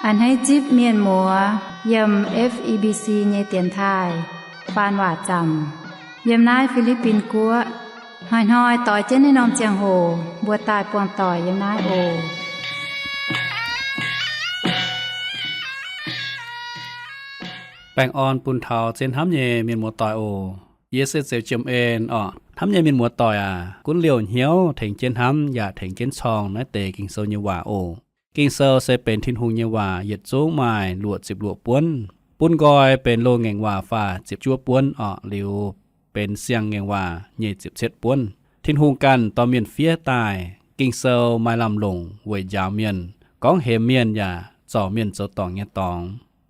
A'hneiv zipv mienh muoz yiem F E B C nyei dienx taaih faan waac zaamc yiem naaiv Fi^li^bin Guoqv. Hnoi-hnoi doix jienv naaiv norm ziangh hoc mbuo daaih buangh doic yiem naaiv oc. Baengh orn bun taux zien hnamv nyei mienh muoz-doic oc. Yie se Zeux Jiem En orqc. Hnamv nyei mienh muoz-doic aac, gunv liouh hnyouv tengx jienv hnamv yaac tengx jienv corng naaiv deix Ging-Sou nyei waac oc. Ging-Sou se benx Tin-Hungh nyei waac, yietc zungv maaih luoqc ziepc luoqc buonv. Bun nqoi benx loz-ngaengc waac faah ziepc juov buonv orqc, liuz benx siang-ngaengc waac nyei ziepc cietv buonv. Tin-Hungh ganh dorh mienh fiev daaih. Ging-Sou maaih lamh longc weic njaaux mienh, gorngv hemx mienh yaac zorc mienh zoux dorngc nyei dorngx,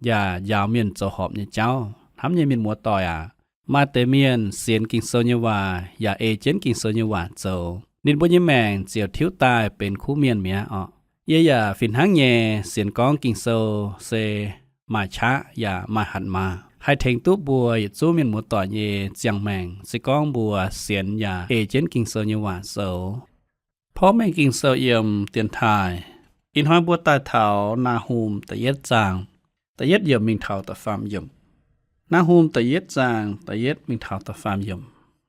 yaac njaaux mienh zoux horpc nyei jauv. Hnamv nyei mienh muoz-doic aac, maaih deix mienh sienx Ging-Sou nyei waac yaac ei jienv Ging-Sou nyei waac zoux, ninh mbuo nyei maengc ziouc tiuv daaih benx kuv mienh mi'aqv orqc. Yie yaac fih hnangv nyei sienx gorngv Ging-Sou se maaih qaqv yaac maaih hatc maaz, haih tengx duqv mbuo yietc zungv mienh muoz-doic nyei ziangh maengc, se gorngv mbuo sienx yaac ei jienv Ging-Sou nyei waac zoux. Porv mengh Ging-Sou yiem dienx taaih. Ih hnoi mbuo daaih taux Naa^hum da'yietv zaang, da'yietv yiemc mingh taux da'faam yiemc. Naa^hum da'yietv zaang da'yietv mingh taux da'faam yiemc.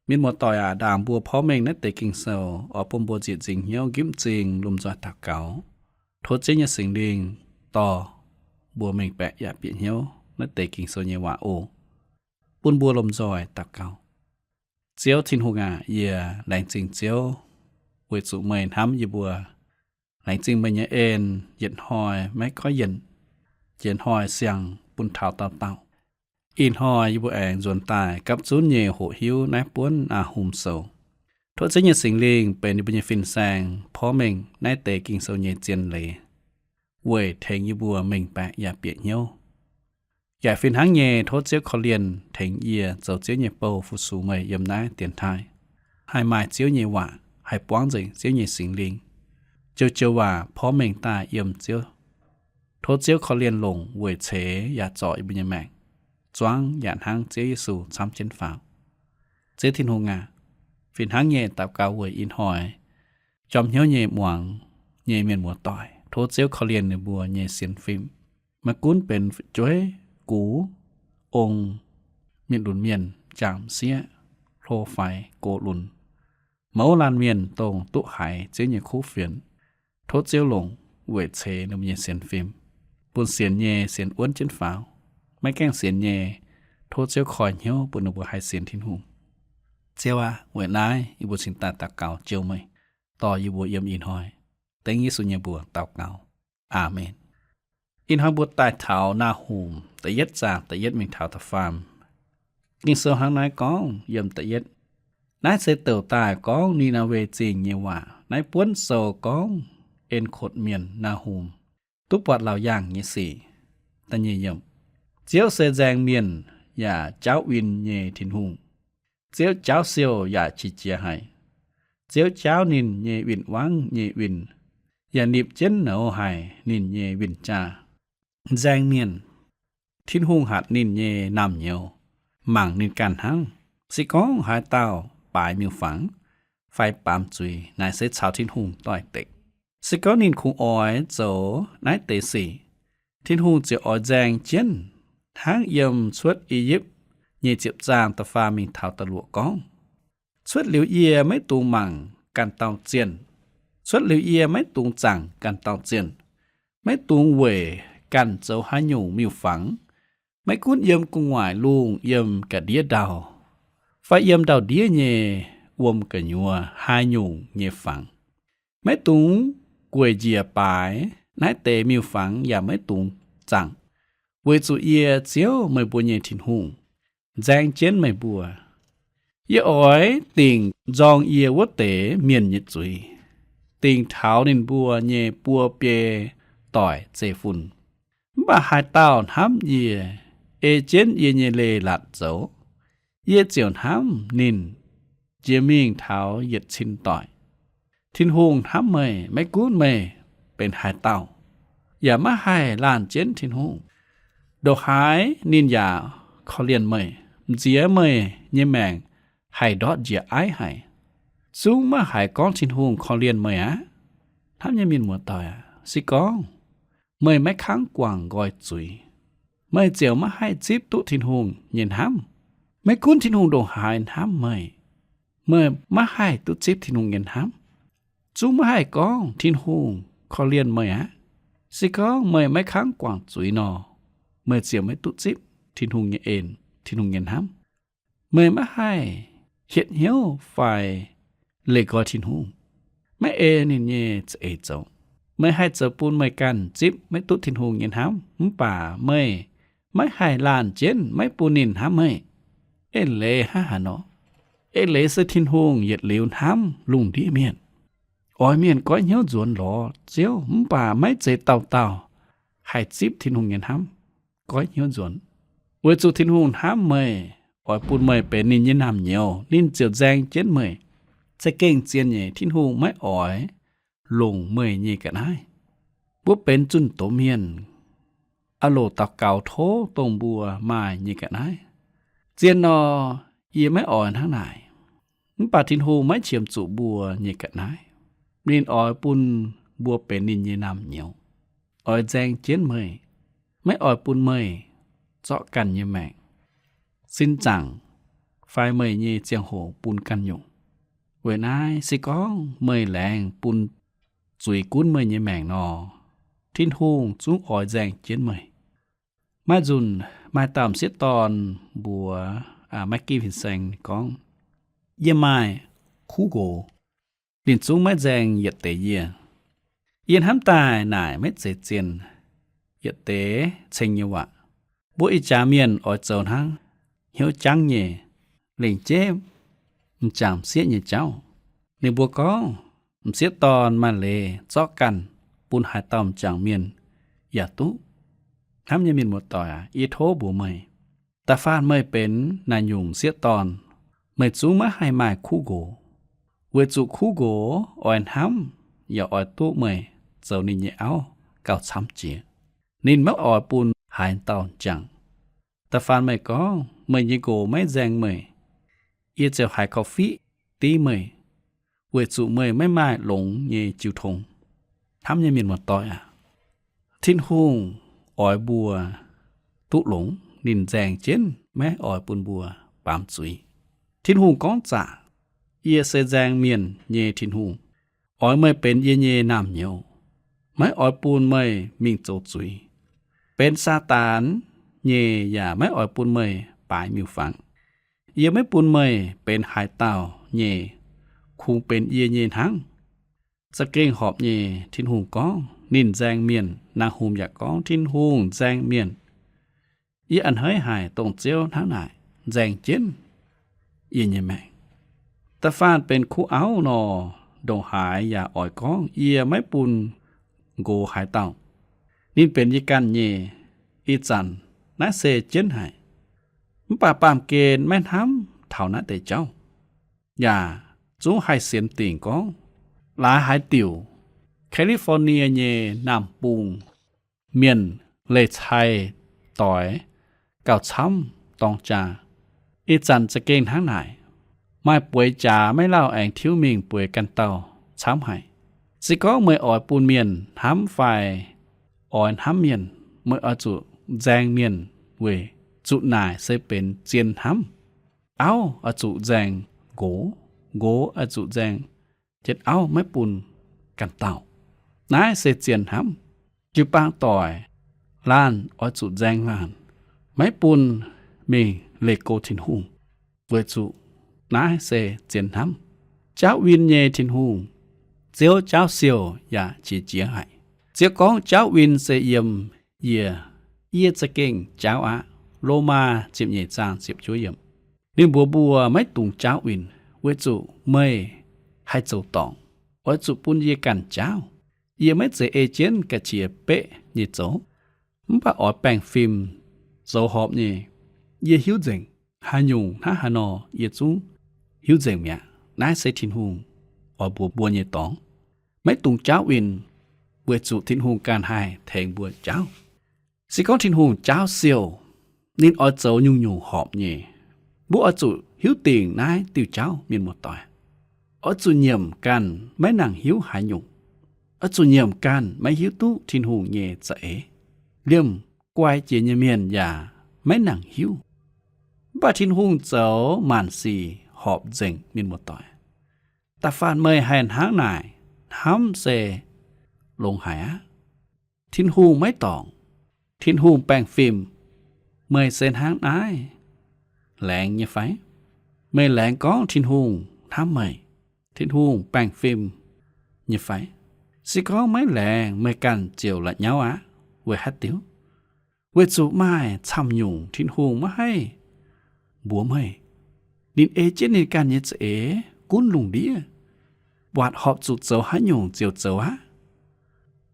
Mienh muoz-doic aac, ndaangc mbuo porv mengh naaiv deix Ging-Sou, oix bun mbuo nzieqc nzingc hnyouv, nqipv nzingh, lomh nzoih daux gaux, tov Ziouv nyei Singx Lingh dorh mbuo mengh baeqc yaac bieqc hnyouv naaiv deix Ging-Sou nyei waac oc. Bun mbuo lomh nzoih daux gaux. Ziouv Tin-Hungh aac, yie laengz zingh Ziouv weic zuqc meih hnamv yie mbuo. Laengz zingh meih nyei en, yietc hnoi maiv goiv yienc, jiex hnoi siang bun taux dauh dauh. Ih hnoi yie mbuo aengx nzuonx daaih gapv zunv nyei hoqc hiuv naaiv buonv Naa^hum Sou. Tov Ziouv nyei Singx Lingh benx yie mbuo nyei fin-saeng porv mengh naaiv deix Ging-Sou nyei zien leiz, weic tengx yie mbuo mengh baeqc yaac bieqc hnyouv. Yaac fih hnangv nyei, tov Ziouv korv-lienh tengx yie zoux Ziouv nyei bou fu-sux meih yiem naaiv dienx taaih, haih maaih Ziouv nyei waac, haih buangv nzengc Ziouv nyei Singx Lingh, joux-joux waac porv mengh daaih yiem Ziouv. Tov Ziouv korv-lienh longc weic ceix yaac zorc yie mbuo nyei maengc, zuangv yaac hnangv Ziouv Yesu camv jienv faaux. Ziouv Tin-Hungh aac, fih hnangv nyei daux gaux weic ih hnoi jorm hnyouv nyei muangx nyei mienh muoz-doic. Tov Ziouv korv-lienh ninh mbuo nyei sienx fim. Maiv gunv benx fu'jueiv, gux, ong, mienh lunx mienh, jangc m'sieqv, hlo faix gox lunx, mouz laanh mienh dongh duqv haiz Ziouv nyei kuv fienx, tov Ziouv longc weic ceix ninh mbuo nyei sienx fim, bun sienx nyei sienx wuonv jienv faaux. Maiv gaengh sienx nyei, tov Ziouv koi hnyouv bun ninh mbuo haih sienx Tin-Hungh. Ziouv aac, weic naaiv yie mbuo cingx daaih daux gaux jouh meih, dorh yie mbuo yiem ih hnoi. Dengv Yesu nyei mbuox daux gaux. Aamen. Ih hnoi mbuo daaih taux Naa^hum da'yietv zaang da'yietv mingh taux da'faam. Ging-Sou hnangv naaiv gorngv yiem da'yietv, naaiv se douc daaih gorngv Ni^naa^we Zingh nyei waac. Naaiv buonv sou gorngv en kotv mienh Naa^hum duqv buatc laauc yaangh nyei sic. Da'nyeic yiemc. Ziouv se nzaeng mienh yaac jaauv win nyei Tin-Hungh. Ziouv jaauv siou yaac qiex jiez haic. Ziouv jaauv ninh nyei win-wangv nyei win, yaac nipc jienv nouh haic ninh nyei win-jaa. Nzaeng mienh, Tin-Hungh hatc ninh nyei naamh nyouz mangc ninh ganh hnangv. Se gorngv haaix dauh baaix miuc-fangx fai baamz zuiz, naaic se caux Tin-Hungh doix-dekc. Se gorngv ninh kungx oix zoux naaiv deix sic, Tin-Hungh ziouc oix nzaeng jienv, hnangv yiem Cuotv I^yipv nyei ziepc zaang da'faam mingh taux da'luoqc gorngv, cuotv liuz yie maiv dungx mangc ganh dauh zienh. Cuotv liuz yie maiv dungx zaangc ganh dauh zienh, maiv dungx weic ganh zoux haaix nyungc miuc-fangx, maiv gunv yiem gu'nguaaic lungh, yiem ga'ndiev ndau, fai yiem ndau-ndiev nyei wuom gu'nyuoz haaix nyungc nyei fangx. Maiv dungx gueic njiec baaix naaiv deix miuc-fangx yaac maiv dungx zaangc, weic zuqc yie, Ziouv, meih mbuo nyei Tin-Hungh, nzaeng jienv meih mbuo. Yie oix dingc nzorng yie wuov deix mienh nyei zuiz, dingc taux ninh mbuo nyei buo biei doic zeiv-fun. Mv baac haaix dauh hnamv yie, ei jienv yie nyei leiz-latc zoux, yie ziouc hnamv ninh jiex mingh taux yietc cin doic. Tin-Hungh hnamv meih maiv gunv meih benx haaix dauh, yaac maiv haih laanh jienv Tin-Hungh. Ndongc haaix ninh yaac korv-lienh meih, m'nziex meih nyei maengc haih ndortv njiec aiv haic. Zungv maiv haiz gorngv Tin-Hungh korv-lienh meih aqv. Hnamv nyei mienh muoz-doic aac, se gorngv meih maiv kangv guangc nqoi zuiz, meih ziouc maiv haih zipv duqv Tin-Hungh nyei hnamv. Maiv gunv Tin-Hungh ndongc haaix hnamv meih, meih maiv haih duqv zipv Tin-Hungh nyei hnamv. Zungv maiv haih gorngv Tin-Hungh korv-lienh meih aqv. Se gorngv meih maiv kangv guangc zuiz nor, meih ziouc maiv duqv zipv Tin-Hungh nyei en, Tin-Hungh nyei hnamv. Meih maiv haih hietv hnyouv fai leih nqoi Tin-Hungh, maiv ei ninh nyei za'eix zoux. Meih haih zoux bun meih ganh zipv maiv duqv Tin-Hungh nyei hnamv, mv baac meih maiv haih laanh jienv maiv bun ninh hnamv meih. Eix leiz hnangv haaix nor? Eix leiz se Tin-Hungh yietc liuz hnamv lungh ndiev mienh. Oix mienh goiv hnyouv nzuonx lorz Ziouv, mv baac maiv zeiz dauh dauh haih zipv Tin-Hungh nyei hnamv, goiv hnyouv nzuonx. Weic zuqc Tin-Hungh hnamv meih, oix bun meih benx ninh nyei naamh nyouz, ninh ziouc nzaeng jienv meih. Za'gengh zien nyei, Tin-Hungh maiv oix longc meih nyei ga'naaiv. Mbuo benx zunh doz mienh, aah loc daux gaux tov dongh mbuo maaih nyei ga'naaiv. Zien nor, yie maiv oix hnangv naaic. Mv baac Tin-Hungh maiv qiemx zuqc mbuo nyei ga'naaiv. Ninh oix bun mbuo benx ninh nyei naamh nyouz, oix nzaeng jienv meih, maiv oix bun meih zorqv ganh nyei maengc, sin zaangc, fai meih nyei ziangh hoc bun ganh nyungc. Weic naaiv se gorngv meih laengz bun zuiz gunv meih nyei maengc nor, Tin-Hungh zungv oix nzaeng jienv meih. Maaih nzunc maaih dauh m'sieqv dorn mbuox, aa, Maggie Fin Saeng gorngv, yie maaih kuv nqox, ninh zungv maiv nzaeng yietc deix yie. Yie hnamv daaih naaic maiv zeiz zien, yietc deix ceng nyei waac. Mbuo ih jaax mienh oix zoux hnangv hnyouv jangv nyei, lengc jeiv m'jangc m'sieqv nyei jauv. Ninh mbuo gorngv, m'sieqv dorn maaih leiz zorqv ganh bun haaix dauh m'jangc mienh yaac duqv. Hnamv nyei mienh muoz-doic aac, yie tov mbuox meih, da'faanh meih benx naaiv nyungc m'sieqv dorn, meih zungv maiv haih maaih kuv nqox, weic zuqc kuv nqox oix hnamv yaac oix duqv meih zoux ninh nyei auv gauh camv jiex. Ninh maiv oix bun haaix dauh m'jangc. Da'faanh meih gorngv meih nyei nqox maiv nzaeng meih, yie ziouc haiz korv-fiqv div meih, weic zuqc meih maiv maaih longx nyei jiu tong. Hnamv nyei mienh muoz-doic aac, Tin-Hungh oix mbuo duqv longx, ninh nzaeng jienv, maiv oix bun mbuo baamz zuiz. Tin-Hungh gorngv zaqc, yie se nzaeng mienh nyei Tin-Hungh, oix meih benx yie nyei naamh nyouz, maiv oix bun meih mingh zoux zuiz. Benx Saadaan nyei yaac maiv oix bun meih baaix miuc-fangx. Yie maiv bun meih benx haaix dauh nyei, kungx benx yie nyei hnangv. Za'gengh horpc nyei, Tin-Hungh gorngv ninh nzaeng mienh, naang hmz yaac gorngv Tin-Hungh nzaeng mienh. Yie a'hneiv haic dongh Ziouv hnangv naaic nzaeng jienv yie nyei maengc. Da'faanh benx kuv auv nor, ndongc haaix yaac oix gorngv yie maiv bun nqox haaix dauh. Ninh benx yie ganh nyei. Ih zanc naaiv se jienv haic. Mv baac baamh gen maiv hnamv taux naaiv deix jauv, yaac zungv haih sienx dingc gorngv laaix haaix diuc California nyei naamh bung mienh leih cai doix gauh camv dorng jaa. Ih zanc za'gengh hnangv naaic. Maaih bueix jaax maiv lauh aengx tiuv mingh bueix ganh dauh camv haic. Se gorngv meih oix bun mienh hnamv fai oix hnamv mienh, meih oix zuqc nzaeng mienh weic zuqc naaic se benx zien hnamv. Auv oix zuqc nzaeng nqox, nqox oix zuqc nzaeng jienv auv, maiv bun ganh dauh. Naaiv se zien hnamv. Jiu-baang doic, laanh oix zuqc nzaeng laanh, maiv bun mingh leih go Tin-Hungh, weic zuqc naaiv se zien hnamv. Jauv win nyei Tin-Hungh, Ziouv jauv siou yaac qiex jiez haic. Ziouv gorngv, jauv win se yiem yie, yie za'gengh jauv aqv. Lomaa ziepc nyeic zaang ziepc juov yiemc. Ninh mbuox mbuo maiv dungx jauv win, weic zuqc meih haih zoux dorngc, oix zuqc bun yie ganh jauv. Yie maiv zeiz ei jienv ga'qiex beqv nyei zoux, mv baac oix baengh fim zoux horpc nyei. Yie hiuv nzengc, haaix nyungc hnangv haaix nor yie zungv hiuv nzengc mi'aqv. Naaiv se Tin-Hungh oix mbuox mbuo nyei dorngx. Maiv dungx jauv win, weic zuqc Tin-Hungh ganh haih tengx mbuo jauv. Se gorngv Tin-Hungh jauv siou, ninh oix zoux nyungc-nyungc horpc nyei. Mbuo oix zuqc hiuv dingc naaiv diuh jauv, mienh muoz-doic. Oix zuqc nyiemc ganh maiv nangc hiuv haaix nyungc. oix zuqc nyiemc ganh maiv hiuv duqv Tin-Hungh nyei za'eix. Liemh guai jiex nyei mienh yaac maiv nangc hiuv. Mv baac Tin-Hungh zoux maanc sic horpc nzengc, mienh muoz-doic. Da'faanh meih haih hnangv naaic hnamv se longx haic aqv. Tin-Hungh maiv dorngc. Tin-Hungh baengh fim meih se hnangv naaiv laengz nyei fai? Meih laengz gorngv Tin-Hungh hnamv meih, Tin-Hungh baengh fim nyei fai? Se gorngv maiv laengz, meih ganh ziouc la'nyauv aqv. Weic haaix diuc? Weic zuqc maaih camv-nyungc Tin-Hungh maiv haih mbuox meih. Ninh ei jienv ninh ganh nyei za'eix gunv lungh ndiev, buatc horpc zuqc zoux haaix nyungc ziouc zoux aqv.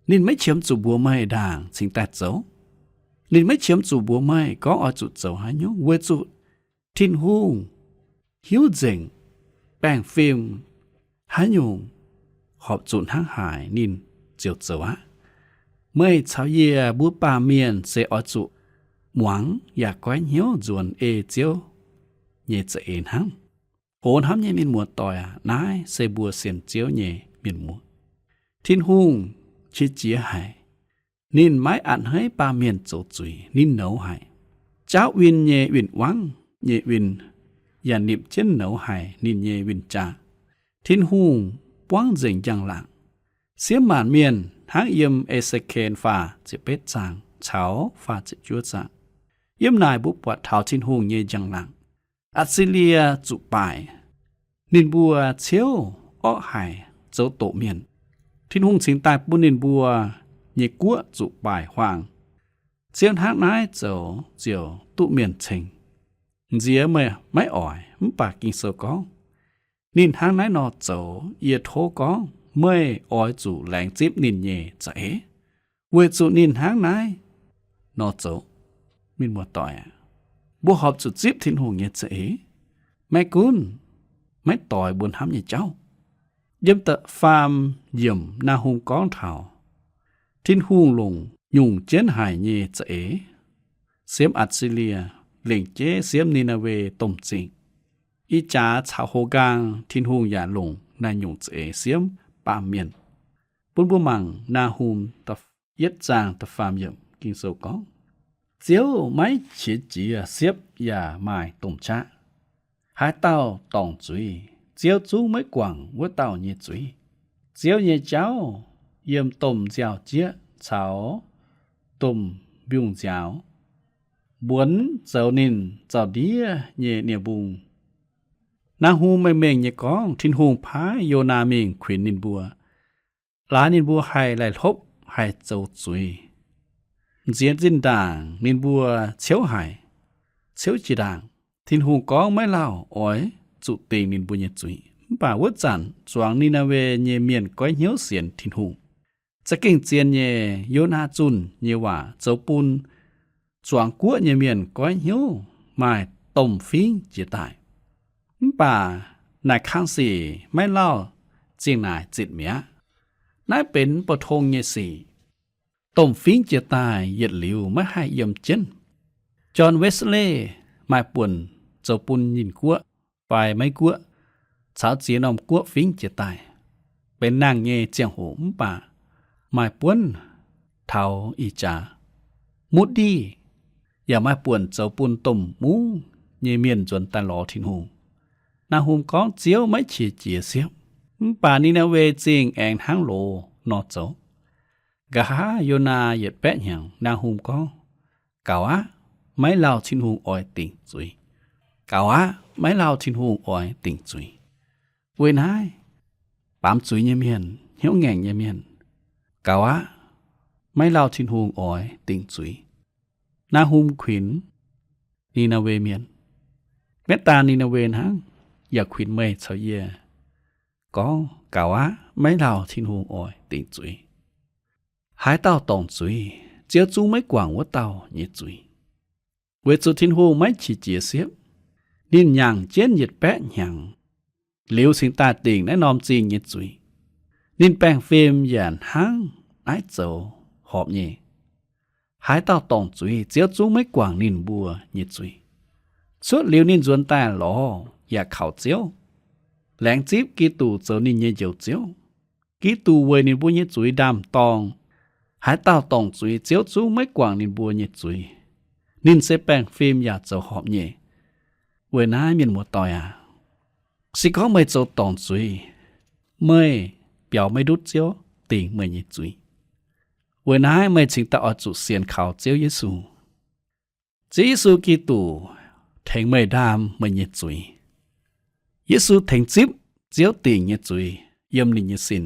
Ninh maiv qiemx zuqc mbuox meih ndaangc cingx daaih zoux. Ninh maiv qiemx zuqc mbuox meih gorngv oix zuqc zoux haaix nyungc, weic zuqc Tin-Hungh hiuv nzengc, baengh fim haaix nyungc horpc zuqc hnangv haaix ninh ziouc zoux aqv. Meih caux yie mbuo baamh mienh se oix zuqc muangx yaac goiv hnyouv nzuonx ei Ziouv nyei za'eix hnangv. O hnamv nyei mienh muoz-doic aac, naaiv se mbuo sienx Ziouv nyei mienh muoz. Tin-Hungh qiex jiez haic. Ninh maiv a'hneiv baamh mienh zoux zuiz. Ninh nouz haic. Jaauv win nyei win-wangv nyei win yaac nipc jienv nouz haic ninh nyei win-jaa. Tin-Hungh buangv nzengc njang-laangc. Siev maanc mienh hnangv yiem E^se^ken faah ziepc betv zaang caux faah ziepc juov zaang. Yiem naaic mbuo buatc taux Tin-Hungh nyei njang-laangc. Atc^si^lie zuqc baaic, ninh mbuo ciouv orqv haic, zoux doqc mienh. Tin-Hungh cingx daaih bun ninh mbuo nyei guoqv zuqc baaic huaang. Ziouv hnangv naaiv zoux ziouc duqv mienh ceng. Nziex meih maiv oix, mv baac Ging-Sou gorngv, ninh hnangv naaiv nor zoux. Yie tov gorngv meih oix zuqc laengz zipv ninh nyei za'eix, weic zuqc ninh hnangv naaiv nor zoux. Mienh muoz-doic aac, mbuo horpc zuqc zipv Tin-Hungh nyei za'eix, maiv gunv maiv doix mbuo hnamv nyei jauv. Yiem da'faam yiemc Naa^hum gorngv taux Tin-Hungh longc nyungc jienv haic nyei za'eix siemv Atc^si^lie, lengc jeiv siemv Ni^naa^we Domh Zingh. Ih jaax caux hox nqaang Tin-Hungh yaac longc naaiv nyungc za'eix siemv baamh mienh. Bun mbuo mangc Naa^hum yietv zaang da'faam yiemc. Ging-Sou gorngv, Ziouv maiv qiex jiez siepv yaac maaih domh qaqv. Haaix dauh dorngc zuiz, Ziouv zungv maiv guangc wuov dauh nyei zuiz. Ziouv nyei jauv yiem domh nziaaux-jieqv caux domh mbiungc-nziaaux, mbuonx zoux ninh zaux-ndiev nyei nie-mbung. Naa^hum mengh mengh nyei gorngv Tin-Hungh paaiv Yonaa mingh kuinx ninh mbuo, laaix ninh mbuo haih laih hlopv haih zoux zuiz. Nziex zinh ndaangc ninh mbuo ciouv haic. Ciouv jiex ndaangc, Tin-Hungh gorngv maiv lauh oix zuqc dingc ninh mbuo nyei zuiz. Mv baac wuov zanc zuangx Ni^naa^we nyei mienh goiv hnyouv sienx Tin-Hungh. Za'gengh zien nyei, Yonaa zunh nyei waac zoux bun zuangx guoqv nyei mienh goiv hnyouv maaih domh fingx jiex daaih. Mv baac naaic kang sic maiv lauh zingh naaic zitc mi'aqv. Naaiv benx mbu'ndongx nyei sic. Domh fingx jiex daaih yietc liuz maiv haih yiem jienv. John Wesley maaih buonc zoux bun Ninh guoqv fai Meiv guoqv caux ziex norm guoqv fingx jiex daaih, benx nangh nyei ziangh hoc, mv baac maaih buonc taux ih jaax. Moody yaac maaih buonc zoux bun domh mungv nyei mienh nzuonx daaih lorz Tin-Hungh. Naa^hum gorngv Ziouv maiv qiex jiez siepv, mv baac Ni^naa^we Zingh aengx hnangv loz nor zoux. Nqa'haav Yonaa yietc baeqv hnyangx, Naa^hum gorngv, Gaux aqv. Maiv lauh Tin-Hungh oix dingc zuiz. Gaux aqv. Maiv lauh Tin-Hungh oix dingc zuiz. Weic naaiv, baamz zuiz nyei mienh, hnyouv ngaengc nyei mienh, gaux aqv. Maiv lauh Tin-Hungh oix dingc zuiz. Naa^hum kuinx Ni^naa^we Mienh, maiv daan Ni^naa^we hnangv, yaac kuinx meih caux yie gorngv, Gaux aqv. Maiv lauh Tin-Hungh oix dingc zuiz. Haaix dauh dorngc zuiz, Ziouv zungv maiv guangc wuov dauh nyei zuiz. Weic zuqc Tin-Hungh maiv qiex jiez siepv, ninh nyaangc jienv yietc baeqv hnyangx liuz cingx daaih dingc naaiv norm zingh nyei zuiz. Ninh baengh fim yaac hnangv naaiv zoux horpc nyei. Haaix dauh dorngc zuiz, Ziouv zungv maiv guangc ninh mbuo nyei zuiz. Cuotv liuz ninh nzuonx daaih lorz yaac kaux Ziouv, laengz zipv Giduc zoux ninh nyei Njoux Ziouv. Giduc weic ninh mbuo nyei zuiz ndaam-dorng. Haaix dauh dorngc zuiz, Ziouv zungv maiv guangc ninh mbuo nyei zuiz. Ninh se baengh fim yaac zoux horpc nyei. Weic naaiv mienh muoz-doic aac, se gorngv meih zoux dorngc zuiz, meih biaux maiv ndutv Ziouv dingc meih nyei zuiz. Weic naaiv meih cingx daaih oix zuqc sienx kaux Ziouv Yesu. Ziouv Yesu Giduc tengx meih ndaam meih nyei zuiz. Yesu tengx zipv Ziouv dingc nyei zuiz yiem ninh nyei sin.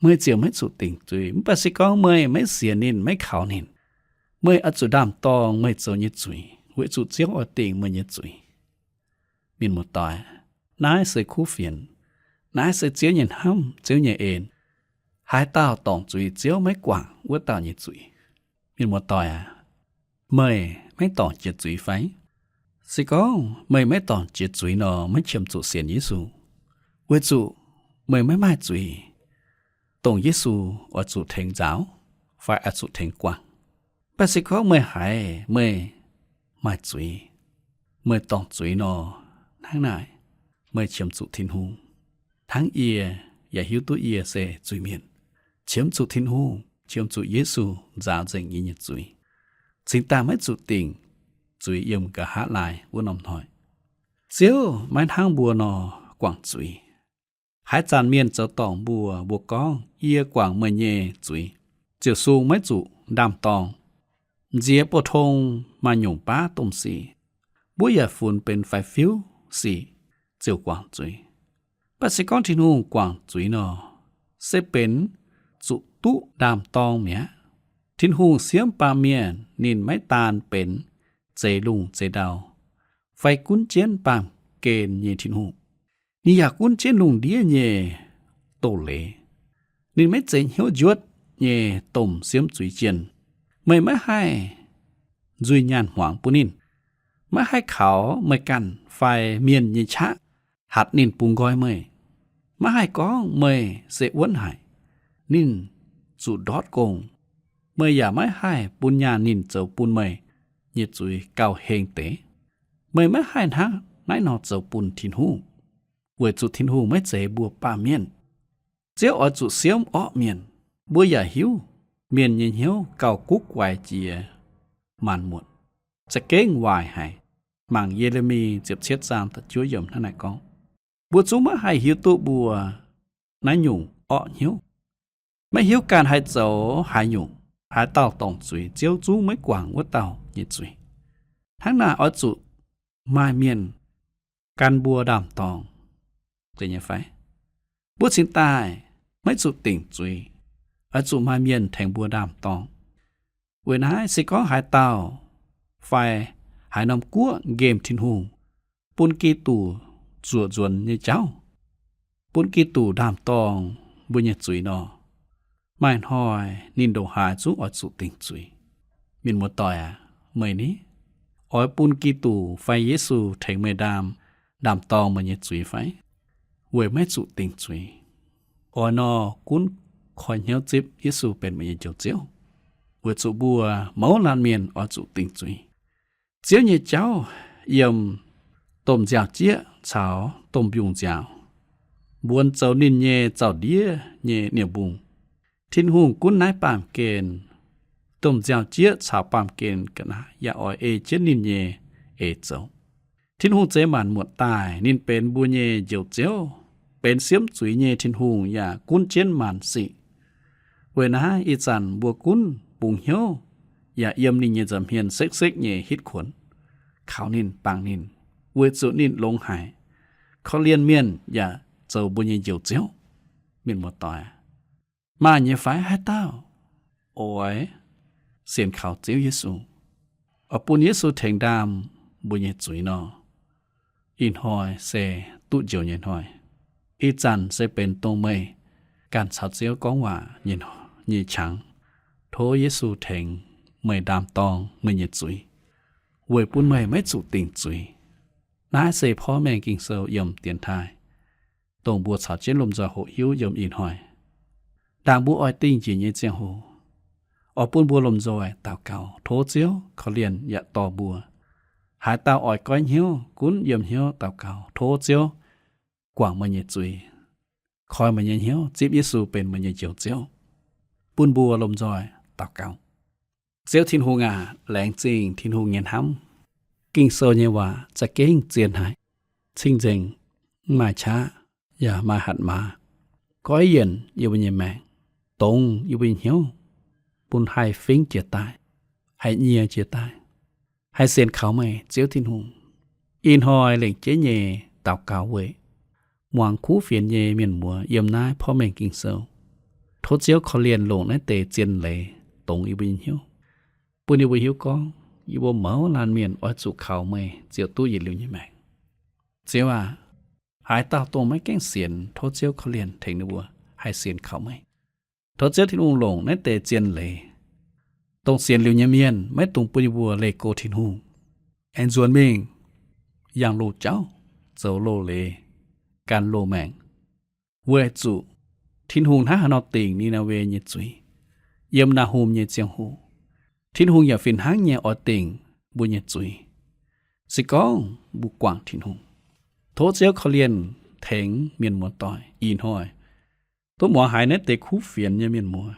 Meih ziouc maiv zuqc dingc zuiz. Mv baac se gorngv meih maiv sienx ninh, maiv kaux ninh, meih oix zuqc ndaam-dorng meih zoux nyei zuiz, weic zuqc Ziouv oix dingc meih nyei zuiz. Mienh muoz-doic, naaiv se kuv fienx. Naaiv se Ziouv nyei hnamv, Ziouv nyei en. Haaix dauh dorngc zuiz, Ziouv maiv guangc wuov dauh nyei zuiz. Mienh muoz-doic aac, meih maiv dorngc jiex zuiz fai? Se gorngv meih maiv dorngc jiex zuiz nor, maiv qiemx zuqc sienx Yesu, weic zuqc meih maiv maaih zuiz. Dongh Yesu oix zuqc tengx nzaaux fai oix zuqc tengx guangc. Mv baac se gorngv meih haiz meih maaih zuiz, meih dorngc zuiz nor, hnangv naaic meih qiemx zuqc Tin-Hungh, hnangv yie yaac hiuv duqv yie se zuiz-mienh, qiemx zuqc Tin-Hungh, qiemx zuqc Yesu nzaaux nzengc yie nyei zuiz, cingx daaih maiv zuqc dingc zuiz yiem nqa'haav laai wuov norm hnoi. Ziouv maiv hnangv mbuo nor guangc zuiz. Haaix zanc mienh zoux dorngc mbuo, mbuo gorngv, Yie guangc meih nyei zuiz, ziouc sung maiv zuqc ndaam-dorng. Nziex bou tong maaih nyungc baav domh sic, mbuo yaac funx benx faix-fiuv sic ziouc guangc zuiz. Mv baac se gorngv Tin-Hungh guangc zuiz nor, se benx zuqc duqv ndaam-dorng mi'aqv. Tin-Hungh siemv baamh mienh ninh maiv daan benx zeix lungh zeix ndau fai gunv jienv baamh gen nyei Tin-Hungh. Ninh yaac gunv jienv lungh ndiev nyei doz-leiz. Ninh maiv zeiz hnyouv njuotv nyei domh siemv zuiz jienh. Meih maiv haih nzuih nyaanh hmuangx bun ninh, maiv haih kaux meih ganh fai mienh nyei qaqv hatc ninh bungx nqoi meih. Maiv haih gorngv meih se wuonv haic, ninh zuqc ndortv gong. Meih yaac maiv haih bun nyaanh ninh zoux bun meih nyei zuiz gauh heng deix. Meih maiv haih hnangv naaiv nor zoux bun Tin-Hungh, weic zuqc Tin-Hungh maiv zeiz mbuo baamh mienh. Ziouv oix zuqc siemv orqv mienh. Mbuo yaac hiuv mienh nyei hnyouv gauh guv guaix jiex maanc muotc, za'gengh waaic haic. Mangc Ye^le^mi ziepc cietv zaang da'juov yiemc hnangv naaiv gorngv, mbuo zungv maiv haih hiuv duqv mbuo naaiv nyungc orqv hnyouv. Maiv hiuv ganh haih zoux haaix nyungc, haaix dauh dorngc zuiz, Ziouv zungv maiv guangc wuov dauh nyei zuiz. Hnangv naaic oix zuqc maaih mienh gan mbuo ndaam-dorng, zeiz nyei fai? Mbuo cingx daaih maiv zuqc dingc zuiz, oix zuqc maaih mienh tengx mbuo ndaam-dorng. Weic naaiv se gorngv haaix dauh fai haaix norm guoqv nqemh Tin-Hungh, bun Giduc zuoqc nzuonx nyei jauv, bun Giduc ndaam-dorng mbuo nyei zuiz nor, maaih hnoi ninh ndongc haaix zungv oix zuqc dingc zuiz. Mienh muoz-doic aac, meih ni oix bun Giduc fai Yesu tengx meih ndaam, ndaam-dorng meih nyei zuiz fai? Weic maiv zuqc dingc zuiz, oix nor gunv koi hnyouv zipv Yesu benx meih nyei Njoux Ziouv, weic zuqc mbuo mouz laanh mienh oix zuqc dingc zuiz. Ziouv nyei jauv yiem domh nziaaux-jieqv caux domh mbiungc-nziaaux mbuonx zoux ninh nyei zaux-ndiev nyei nie-mbung. Tin-Hungh gunv naaiv baamh gen, domh nziaaux-jieqv caux baamh gen ga'naaiv yaac oix ei jienv ninh nyei eix zoux. Tin-Hungh zeix maanc muotc daaih, ninh benx mbuo nyei Njoux Ziouv, benx siemv zuiz nyei Tin-Hungh yaac gunv jienv maanc sic. Weic naaiv ih zanc mbuo gunv bungx hnyouv yaac yiem ninh nyei nza'hmien sekv-sekv nyei hitv kuonx, kaux ninh, bangc ninh, weic zuqc ninh longx haic, korv-lienh mienh yaac zoux mbuo nyei Njoux Ziouv. Mienh muoz-doic, maaih nyei fai haaix dauh oix sienx kaux Ziouv Yesu, oix bun Yesu tengx ndaam mbuo nyei zuiz nor, ih hnoi se duqv njoux nyei hnoi. Ih zanc se benx dongh meih ganh caux Ziouv gorngv waac nyei qangx. Tov Yesu tengx meih ndaam-dorng meih nyei zuiz, weic bun meih maiv zuqc dingc zuiz. Naaiv se porv mengh Ging-Sou yiem dienx taaih, dongh mbuo caux jienv lomh nzoih hoqc hiuv yiem ih hnoi. Ndaangc mbuo oix dingh njiec nyei ziangh hoc, oix bun mbuo lomh nzoih daux gaux tov Ziouv korv-lienh yaac dorh mbuo. Haaix dauh oix goiv hnyouv, gunv yiem hnyouv daux gaux tov Ziouv guangc meih nyei zuiz, koi meih nyei hnyouv zipv Yesu benx meih nyei Njoux Ziouv, bun mbuo lomh nzoih daux gaux. Ziouv Tin-Hungh aac, laengz zingh Tin-Hungh nyei hnamv. Ging-Sou nyei waac za'gengh zien haic, cing-nzengc, mv maaih qaqv, yaac maaih hatc maaz, goiv yienc yie mbuo nyei maengc, dongz yie mbuo nyei hnyouv, bun haih fingv jiez daaih, haih nyie jiez daaih, haih sienx kaux meih, Ziouv Tin-Hungh. Ih hnoi lengc jeiv nyei daux gaux weic muangx kuv fienx nyei mienh muoz yiem naaiv porv mengh Ging-Sou. Tov Ziouv korv-lienh longc naaiv deix zien leiz dongz yie mbuo nyei hnyouv, bun yie mbuo hiuv gorngv yie mbuo mouz laanh mienh oix zuqc kaux meih ziouc duqv yietc liuz nyei maengc. Ziouv aac, haaix dauh dongh maiv gaengh sienx, tov Ziouv korv-lienh tengx ninh mbuo haih sienx kaux meih. Tov Ziouv Tin-Hungh longc naaiv deix zien leiz, dongh sienx liuz nyei mienh maiv dungx bun yie mbuo leih go Tin-Hungh, aengx nzuonx mingh yangh loz-jauv, zoux loz-leiz, gan loz-maengc, weic zuqc Tin-Hungh hnangv haaix nor dingc Ni^naa^we nyei zuiz yiem Naa^hum nyei ziangh hoc, Tin-Hungh yaac fih hnangv nyei oix dingc mbuo nyei zuiz, se gorngv mbuo guangc Tin-Hungh. Tov Ziouv korv-lienh tengx mienh muoz-doic ih hnoi duqv muangx haiz naaiv deix kuv fienx nyei mienh muoz,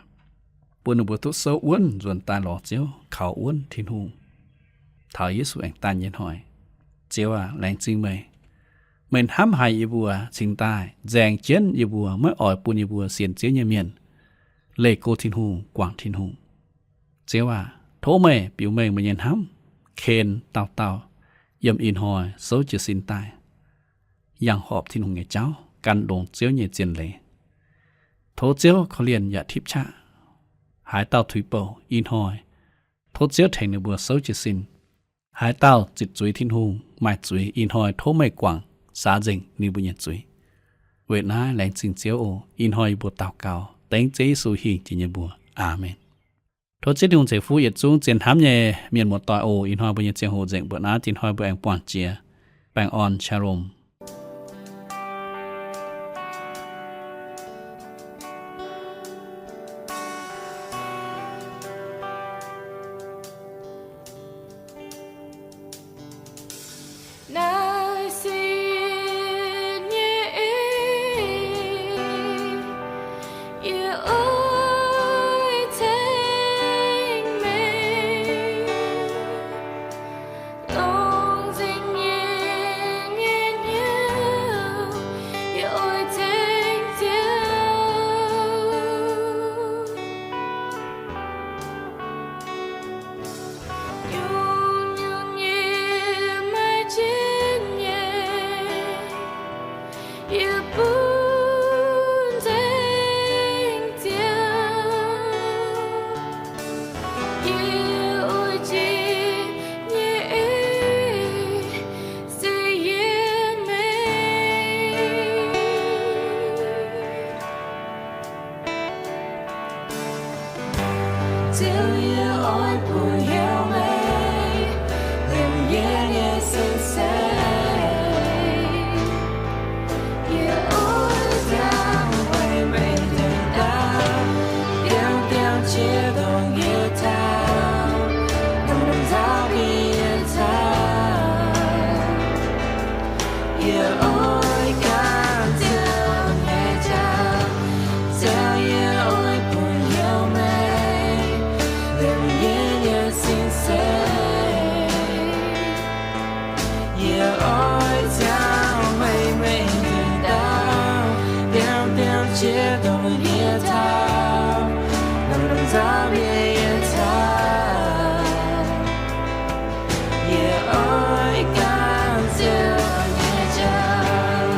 bun ninh mbuo duqv souv wuonv nzuonx daaih lorz Ziouv, kaux wuonv Tin-Hungh taux Yesu aengx daaih nyei hnoi. Ziouv aac, laengz zingh meih. Meih hnamv haic yie mbuo cingx daaih nzaeng jienv yie mbuo maiv oix bun yie mbuo sienx Ziouv nyei mienh leih go Tin-Hungh, guangc Tin-Hungh. Ziouv aac, tov meih biux mengh meih nyei hnamv ken dauh dauh yiem ih hnoi souv jiez sin daaih, yangh horpc Tin-Hungh nyei jauv, gan longx Ziouv nyei zien leiz. Tov Ziouv korv-lienh yaac tipv qaqv haaix dauh tuix-bouh ih hnoi, tov Ziouv tengx ninh mbuo souv jiez sin. Haaix dauh zitc zuiz Tin-Hungh, maaih zuiz ih hnoi, tov meih guangc, saax nzengc ninh mbuo nyei zuiz. Weic naaiv laengz zingh Ziouv oc. Ih hnoi yie mbuo daux gaux dengv Ziouv Yesu hingh jiex nyei mbuox. Aamen. Tov Ziouv Tin-Hungh ceix fuqv yietc zungv zien hnamv nyei mienh muoz-doic oc. Ih hnoi mbuo nyei ziangh hoc nzengc mbuoqc naaiv, dinh hnoi mbuo aengx buangh jiex. Baengh orn, Shalom. Naaiv se yie nyei en, yie oix ceng meih. Longx nzengc yie nyei hnyouv, yie oix ceng Ziouv. Nyungc-nyungc yie maiv jiex nyei, yie bun nzengc Ziouv. Yie oix jiex nyei en, se yie meih. Ziouv, yie oix bun hnyouv meih, liemh yie nyei sin se. Yie oix ziangh weic meih nduqc dauh, diemv diemv qiex dongh yie taux, lomh nzoih bun yie taux. Yie oix gan Ziouv nyei jauv, Ziouv, yie oix bun hnyouv meih, liemh yie nyei sin se. Yie oix ziangh weic meih nduqc dauh, diemv diemv qiex dongh yie taux, lomh nzoih bun yie taux. Yie oix gan Ziouv nyei jauv.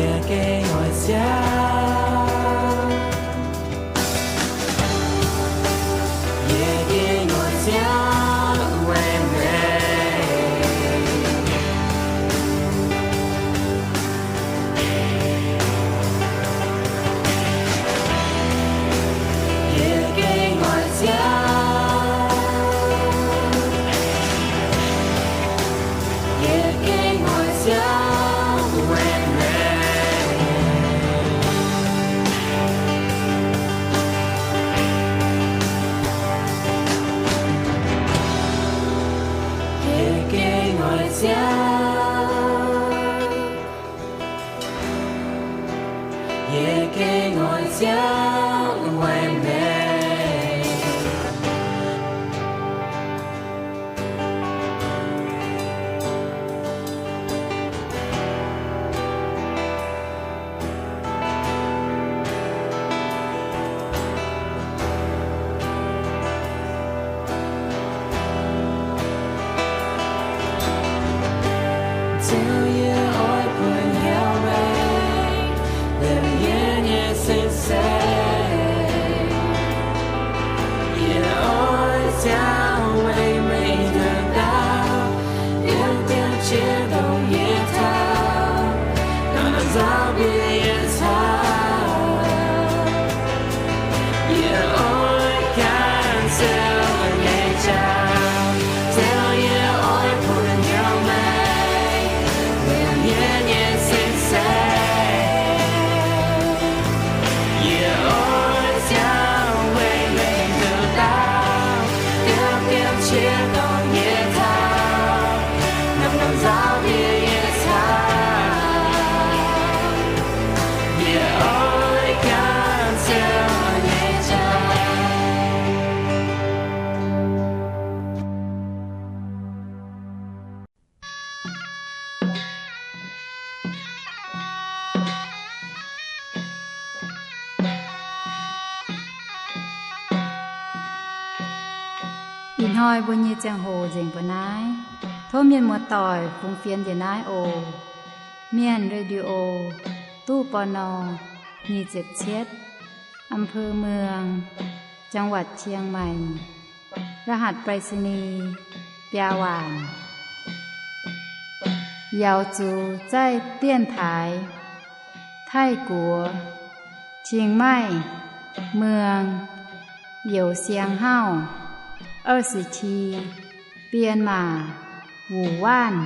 Yie gengh oix siangv, yie gengh oix siangv weic meih. Yie gengh oix siangv, yie gengh oix siangv weic meih. Yie gengh oix siangv, yie gengh oix siangv weic meih. Ziouv, yie oix bun hnyouv meih liemh yie nyei sin se. Yie oix siangv weic meih nduqc dauh, diemv diemv qiex ndongc yie taux, nzauh nzauh bieqc yie caux. Yie oix ganh siou nyei jauv, Ziouv, yie oix bun hnyouv meih liemh yie nyei sin se. Yie oix siangv weic meih nduqc dauh, diemv diemv qiex ndongc yie taux, nzauh nzauh bieqc yie caux. Yie oix ganh siou nyei jauv. Ih hnoi mbuo nyei ziangh hoc nzengc mbuo naaiv. Tov mienh muoz-doic fungx fienx njiec naaiv oc. Mienh Radio, ตู้ ปณ. nyic ziepc cietv, อำเภอเมือง จังหวัดเชียงใหม่ รหัสไปรษณีย์ biaa waanc. Yaux zuqc zaih dienx taaix Taiv-Guoqv, Chiang Mai, Muang, Youz Siang Hauv, 二十七, Bienh Maac, Wuc Waanv.